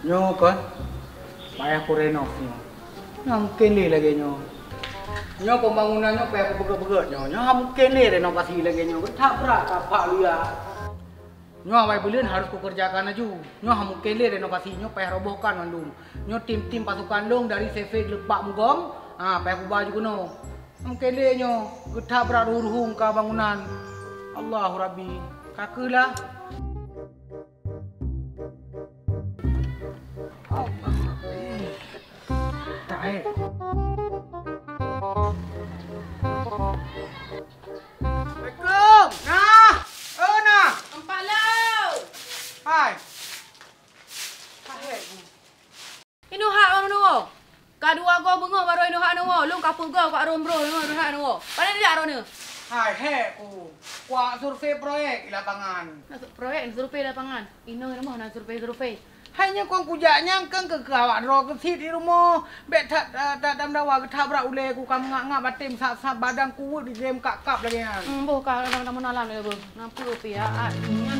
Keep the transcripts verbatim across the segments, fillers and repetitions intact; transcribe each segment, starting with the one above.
Nyoe kon, payah kurenov nyoe. Nyoe mungken lé lagèe nyoe. Nyoe pembangunan nyoe payah kupeugöt-peugöt nyoe. Nyoe hana mungken lé renovasi lagèe nyoe. Geutak brat ka pak luya. Nyoe awai buleuen harus kukeureujakan laju. Nyoe hana mungken lé renovasi, nyoe payah robohkan mandum. Nyoe tim-tim pasukan lôn dari Sefei Geulepak Mugong, ha, payah kuba laju keunoe. Hana mungken lé nyoe, geutak brat ruhueng-ruhueng ka bangunan. Allahu Rabbi, ka keuh lah. Assalamualaikum. Nah! Oh, nah! Empat lom! Hai! Hai! Inoe hak ureueng nyoe. Ka dua goe beungoh barô inoe hak nyoe. Lôn ka peugah bak Rom Bro nyoe hak nyoe. Pane dijak droeneuh? Hai, hek ku. Kuak survei proyek di lapangan. Nak su-, proyek, survei lapangan. Inoe rumoh na survei-survei. Hai nyoe kon kujak nyang keu keu awak droe keusit di rumoh. Bèk that, that, that dam dawa geutabrak ulèe ku ka meungap-ngap até meusat-sat badan kuweuet di jem kap-kap lagèe nyan. Hmm, boh ka lam, lam, lam, lam, boh. Na peue pih, ah, ah, nyan.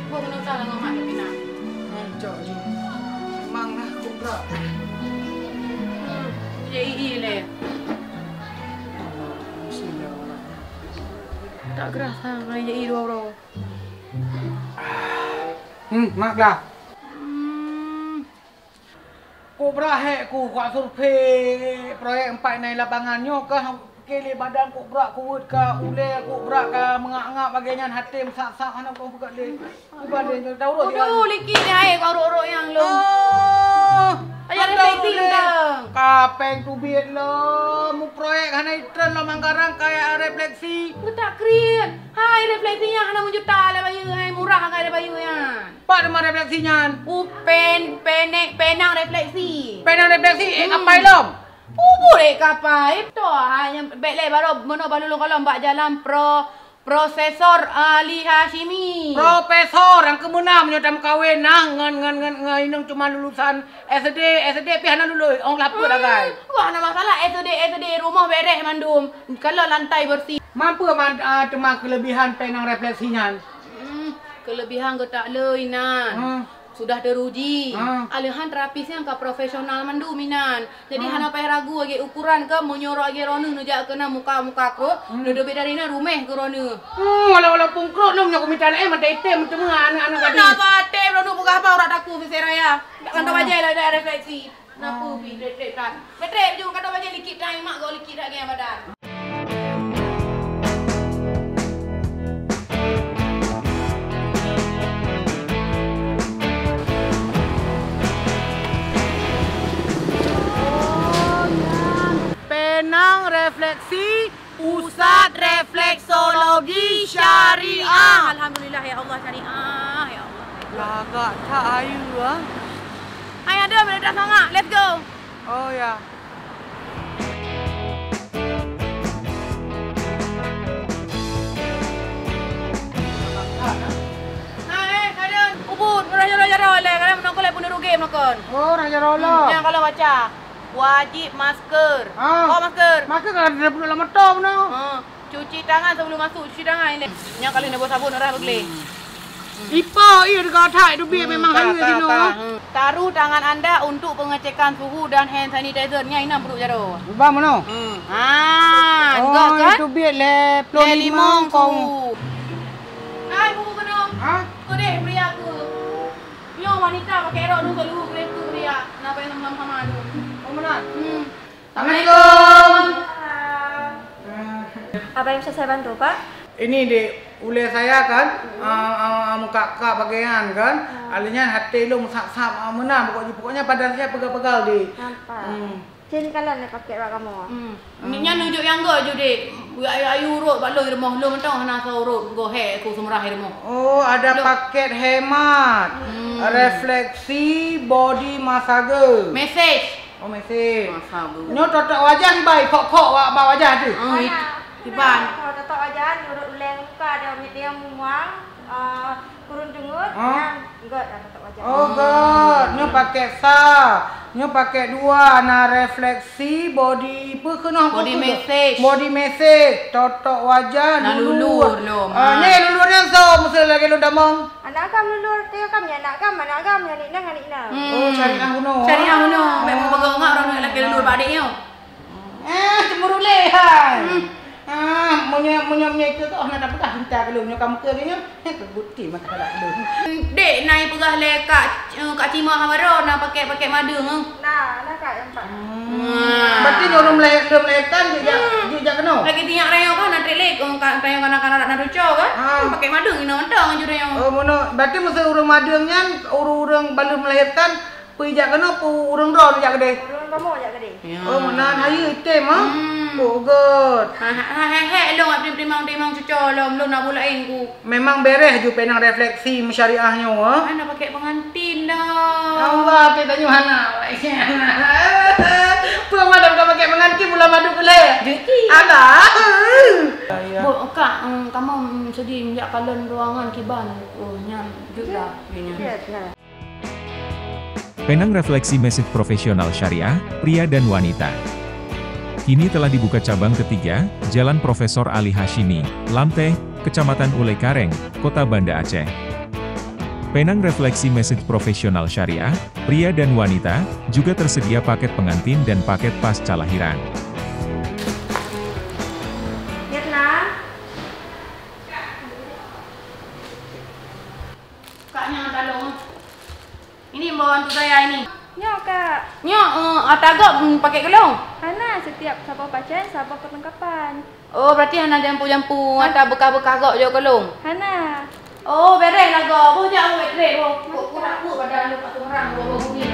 Boh keuneuk salah ngon mak lé pinang. Mancok jih. Memang lah kubrak. Hmm, jadi i lé. Bismillahirrahmanirrahim. Tak gerah sang ai jadi dua uroe. Hmm, mak lah. Hmm. Kubrak hek ku, kuak survei proyek empat nai lapangan nyoe kah keu lé badan kubrak kuweuet ka ulèe kubrak ka meungap-ngap lagèe nyan até meusat-sat hana ku peugah lé. Kubanding nyoe taurot. Aduh, likit ni air kau rok-rok yang lom. Oh, ayah refleksi dah. Kapeng teubiet lom, proyek hana itren lom anggaran kaya refleksi. Betak kriet. Hai refleksi nyan hana meujuta lé bayeue, hai murah anggai lé bayeue nyan. Pat teuma refleksi nyan? Upen, penek, penang refleksi. Penang refleksi, eh, hmm, kapai lom? Ubur, eh, kapai. Toh, hai nyang bèk lé baru meunoe balu lôn kalon bak jalan pro, Profesor Ali Hasyimi. Profesor nyang keumeunang meunyoe tameukawen nah ngon, ngon, ngon, ngon inong cuma lulusan S D, S D pih hana lulus, ong laput agai. Wah, hana masalah, S D, S D rumoh bereh mandum. Kalau lantai bersih. Mampu man, ah, teuma kelebihan penang refleksi nyan. Hmm, kelebihan geutak le inan. Hmm. Sudah teruji. Hmm. Aleuhan terapis nyan ka profesional mandum inan. Jadi, hmm, hana payah ragu lagèe ukuran ka meunyoe lagèe droeneuh neujak keunan muka-muka krok, hmm, neuteubiet dari inan rumeh keu droeneuh. Hmm, walau-, walaupun krok nyoe meunyoe kumita laén mata item teuma aneuk-aneuk gadis. Hana ba tem droeneuh peugah haba urat takue misé raya. Dak kantô bajèe lah dak refleksi. Na peue pih trép-trép that. Trép-trép ju kantô bajèe likit that, mak goe likit that gaya badan. Penang refleksi Pusat Refleksologi Syariah. Alhamdulillah, ya Allah, syariah, ya Allah. Lagak that ayu, ah. Hai, ada, ada dah sangat. Let's go. Oh, ya. Hai, ada. Ubun, orang jalan-jalan, leh. Kalian menokol, leh, bunuh rugi, menokol. Oh, orang jalan-jalan. Hmm, yang kalau baca. Wajib masker. Ah. Oh, masker. Masker kan ada pun dalam motor, no? Ha. Cuci tangan sebelum masuk, cuci tangan ini. Nyang kali neuboh sabun orang begleh. Hmm. Ipo, iya, dekat atas itu biar memang ka, hayu ka, sini, ka. Hmm. Taruh tangan anda untuk pengecekan suhu dan hand sanitizer. Nya ina perut jaro. Ubah mana? Hmm. Ha, oh, enggak kan? Itu biar leh puluh lima suhu. Hai, buku kena. Ha? Kau deh, beri aku. Nyoe wanita pakai rok dong selalu beri tu beri ya. Kenapa yang sama-sama tu? Oh, benar. Hmm. Assalamualaikum. Apa yang bisa saya bantu, Pak? Ini, Dek, ulèe saya kan, ah, ah, ah, meuka-ka pakaian kan. Ah. Akhirnya hati lom sap-sap, ah, meunan. Pokok-, pokoknya badan saya pegal-pegal, Dek. Nampak. Hmm. Cen kalon lé paket bak kamoe. Hmm. Nyan nunjuk nyang gok ju, Dek. Ayu-ayu urot bak lôn rumoh lôn mantong hana soe urot gohé ku seumurah rumoh. Oh, ada paket hemat. Hmm. Refleksi body massage. Message. Oh, mesej. Masa bu. Nyoe totok wajah dibai, kok-kok bak, bak wajah tu. Ah, it-, iban. Kalau totok wajah, nurut uleng muka dia, dia muang, ah, kurun dengut, ah, nyan, enggak dah totok wajah. Oh, enggak. Nyoe pakai sa. Nyoe pakai dua, na refleksi, body, apa keunoe, body message. Body message, totok wajah, na lulur. Lulur, lom. Ah, ha. Ni lulur nyan so, mesti Lagèe lôn tamong. Anak agam lulur, teuka kami anak agam, anak agam, aneuk inong, aneuk inong. Hmm. Oh, syariah bunoe. Syariah bunoe. Memang peugah ngak orang lagèe lulur bak adék nyoe. Eh, cemburu lé hai. Hmm. Ah, meunyoe, meunyoe, meunyoe itu toh na tapeugah cinta keu lôn, nyoe ka meukeue lé nyoe. Heh, terbukti mata dak lôn. Dek, na ipeugah lé Kak, eh, Kak Cimah Hamaro na pakèk-pakèk madeueng, eh. Na, na Kak, nampak. Hmm. Berarti nyoe ureueng melahir-, ureueng melahirkan jijak, hmm, jijak keunoe? Lagèe tinyak rayeuk kan, na trek lé, oh, ka, rayeuk kanak-kanak na cuco kan? Ah. Pakèk madeueng inoe mantong aju rayeuk. Oh, meunoe. Berarti meuseu ureueng madeueng nyan, ureueng-ureueng baru melahirkan, peue jijak keunoe, peue ureueng droe jijak keudéh? Ureueng kamoe jak keudéh. Ya. Oh, meunan hayeue item, ha? Hmm. Oh, göt. Ha, ha, ha, ha, ha, lôn ap timang-timang cuco lom, lôn na buet laén ku. Memang beres ju Penang Refleksi meusyariah nyoe, ha? Hana pakèk pengantin dah. Ya Allah, até tanyoe hana. Peue malam ka pakèk pengantin, bulan madu keulhèe. Jeuet. Alah. Ya, ya. Bo, Kak, em, kamoe, em, sudi jak kalon ruangan kiban. Oh, nyan, jeuet dah, ya, nyan. Jeuet, ya. Penang Refleksi Masjid Profesional Syariah, pria dan wanita. Kini telah dibuka cabang ketiga, Jalan Profesor Ali Hasyimi, Lamteh, Kecamatan Ulèe Kareng, Kota Banda Aceh. Penang Refleksi Masjid Profesional Syariah, pria dan wanita, juga tersedia paket pengantin dan paket pasca lahiran. Mirna. Kak, nyoe tolong. Ini bawa untuk saya ini. Nyoe, Kak. Nyoe, eh, ata gob, mm, pakèk keu lôn? Hana, setiap saboh pasien, saboh perlengkapan. Oh, berarti hana jampu-jampu, hana, ata beukah-beukah gob jok keu lôn? Hana. Oh, beres lah gob. Boh jak, boh, beres, boh. Kok, kok nak buat badan lu kat orang, boh, boh, boh, ni.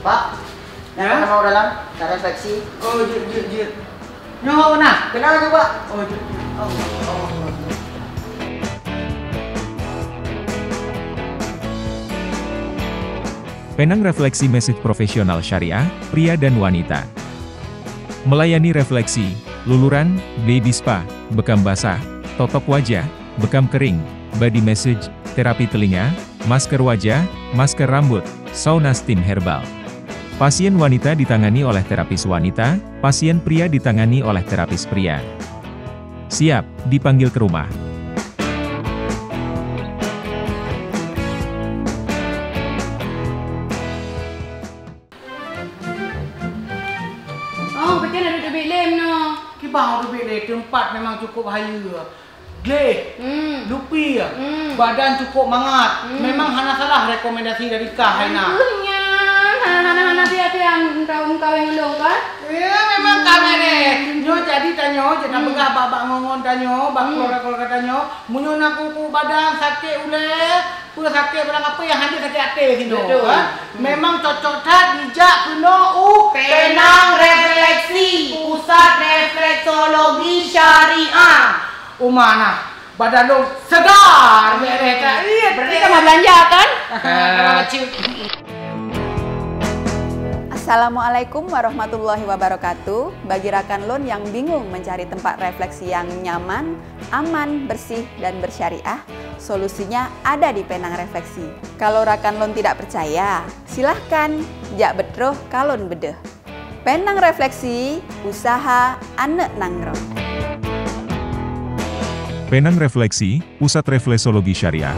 Pak, ya? Nak mau dalam, nak refleksi. Oh, jeuet, jeuet, jeuet. Nyoe na? Kenal je, Pak. Oh, jeuet, jeuet. Oh, oh, oh. Penang Refleksi Masjid Profesional Syariah, pria dan wanita. Melayani refleksi, luluran, baby spa, bekam basah, totok wajah, bekam kering, body massage, terapi telinga, masker wajah, masker rambut, sauna steam herbal. Pasien wanita ditangani oleh terapis wanita, pasien pria ditangani oleh terapis pria. Siap, dipanggil ke rumah. Oh, betul ada teubiet lé meunoe. Kiban teubiet lé, teumpat memang cukup hayeue. Gleh, hmm, lupi, hmm, badan cukup mangat. Hmm. Memang hana salah rekomendasi dari kah hai na. Aduh, nyan, hana, hana, hana, tiap-tiap tahun kawin ulôn kan? Ya, memang, hmm, kawin deh. Nyoe jadi tanyoe, jadi, hmm, peugah bak, bak ngon-ngon tanyoe, bak, hmm, keluarga-keluarga tanyoe. Meunyoe na kuku badan, sakét ulèe, peue sakét barang apa nyang hana sakét até sinoe, betul, kan? Hmm. Memang cocok that dijak keunoe u Penang Refleksi, Pusat Refleksologi Syariah. Uma nah, badan lôn segar, bereh, Kak. Iya, berarti kan mau belanja, kan? Ah, kalau kecil. Assalamualaikum warahmatullahi wabarakatuh. Bagi rakan lôn yang bingung mencari tempat refleksi yang nyaman, aman, bersih, dan bersyariah, solusinya ada di Penang Refleksi. Kalau rakan lôn tidak percaya, silahkan jak beutroh kalon beudôh. Penang Refleksi, usaha aneuk nanggroe. Penang Refleksi, Pusat Refleksologi Syariah.